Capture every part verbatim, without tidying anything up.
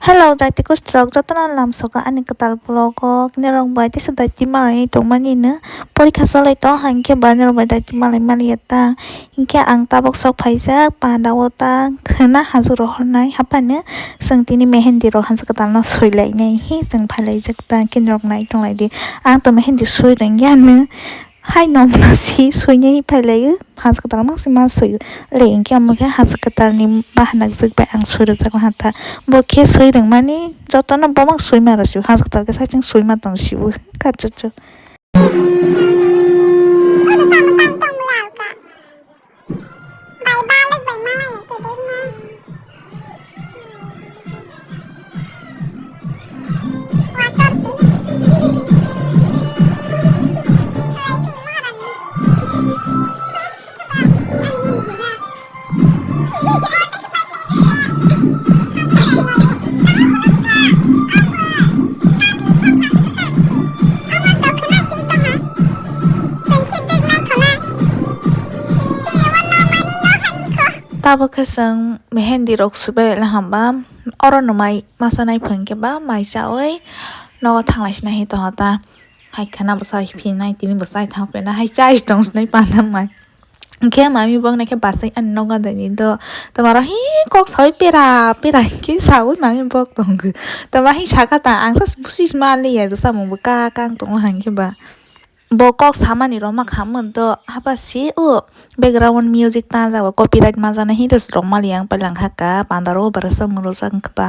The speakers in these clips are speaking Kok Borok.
Hello, daiti kustrok jotono lamsoka ani kwtal vlog o, norok bai tesa daiti malai tongmani no porikha cholai tong, hinkhe ba norok bai daiti malai maliya ta. Hinkhe ang tabuk sok phaijak panda o ta khwna hajwk rohornai haphano, chwng tini mehendi rok hajwk kwtal no swilainai hi chwng phailaijak ta, hinkhe norok nai tonglai di. Ang to mehendi swi rwngya no. Hai nomna si suinai phailaio, hajwk kwtal mang si ma suio. Le hinkhe omo khe hajwk kwtalni bahanakjwk bai ang sui rwjak laha ta. Bo khe sui rwngmani jotono bo mang sui ma rw sio, hajwk kwtal khe saichung sui ma tong sio. Kachuchu. Tabuk khe chwng mehendi rok suibai la hamba, oro no mai masa nai phai khe ba mai chaui nogo thanglai sina hi tongo ta. Hai khana bwsa phi nai tini bwsa thang pena hai chai tong sinai panda mai. Hinkhe mami bok naikhe bachai ani nogo daini do. Tamaro hi kok saui pera pera hinkhe saui mami bok tongo. Tama hi saka ta ang sa busi ma le ya samung bo ka kang tongo hinkhe ba. Bo kok samani roma khamung do haba si o background music ta jago copyright ma jana hi dos rok mali yang palang kha ka pandaro barasa muro jang kha ba.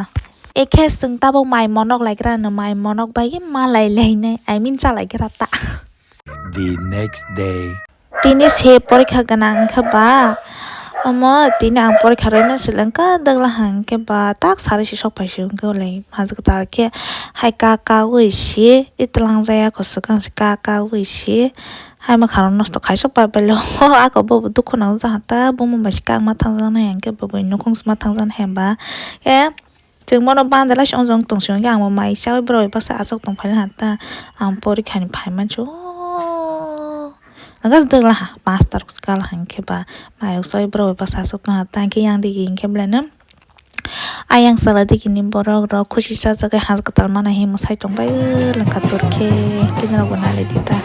Ekhe chwng tabuk mai monok lai gra no mai monok bai ma lai lai nai I mean cha lai gra ta. The next day. Tini se porikha gwnang wngkha ba, omo tini ang porikha rwna seleng ka dagla hang khe ba tak sari si sok phai si wngkha le hajwk tal khe hai ka ka wi si itwlang jaya ko swkang si ka ka wi si hai mwkhang rok nosto khai sok pai belo ako bo dukhu nang jahata bumung bai si kang ma thang jana hang khe bo bai nukhung sma thang jana hemba e. Chwng bono banda lai se wngjong tong sio, hwnkhe ang bo mai chaui borok bai baksa achuk tong phai ha ta. Ang porikha ni phai mansi o. Hwnkhe dwgla ha master rok swkang hwnkhe ba mai rok chaui borok bai baksa achuk tong ha ta, hwnkhe yang digi hwnkhe belai no ayang sala digi ni borok rok khusi sajagwi hajwk kwtal mana hinwi mwsai tong bai lwngkha turkhe, hwnkhe norok bo nai lai di ta.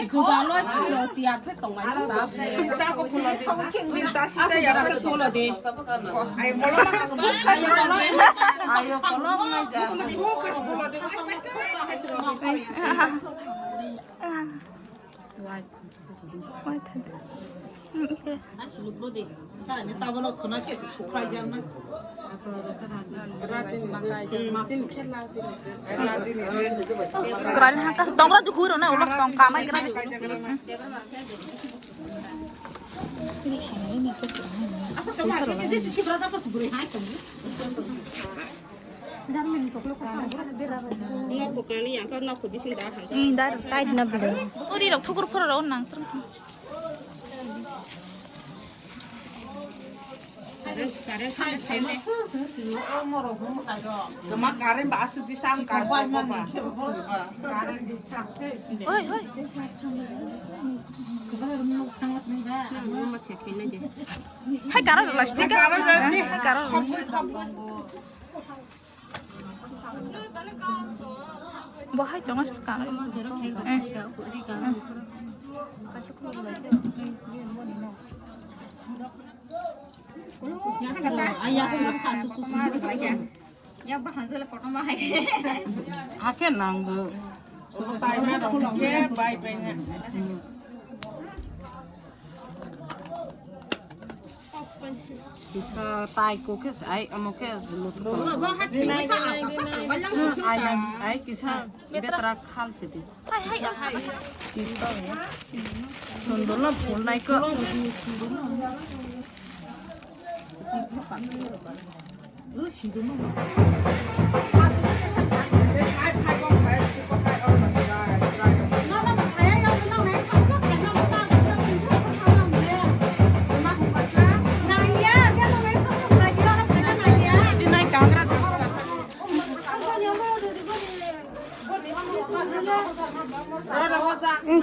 Juda loi puro tiyar khe tonglai sa. Aswk jora solo de. Ayo, kolok nai ja. Grali haka tongra du huro na ulo tong kamai grali. Nok bwkangni yang khe nok bising da hang. Ing dar tight na bwle. Uri rok thukur phoro rok nang. Toma karen ba asu di sang kar ba. Oi, oi. Hai karo plastic. Hai karo. Bo hai tongo swkang. Eh. Ya, bahan sele kotor ma hai. Hake nanggo. Taima rok khe bai bai ne. Kisa tai ko khe ai amo khe lutu. Ai ai kisa betra khal sidi. Sundor no phunai ko.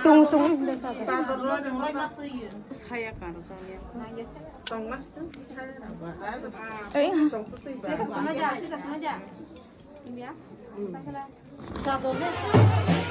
Tung tung. Saya kan saya. Tongmas tu saya apa? Eh. Tong tu tu iba. Sador le.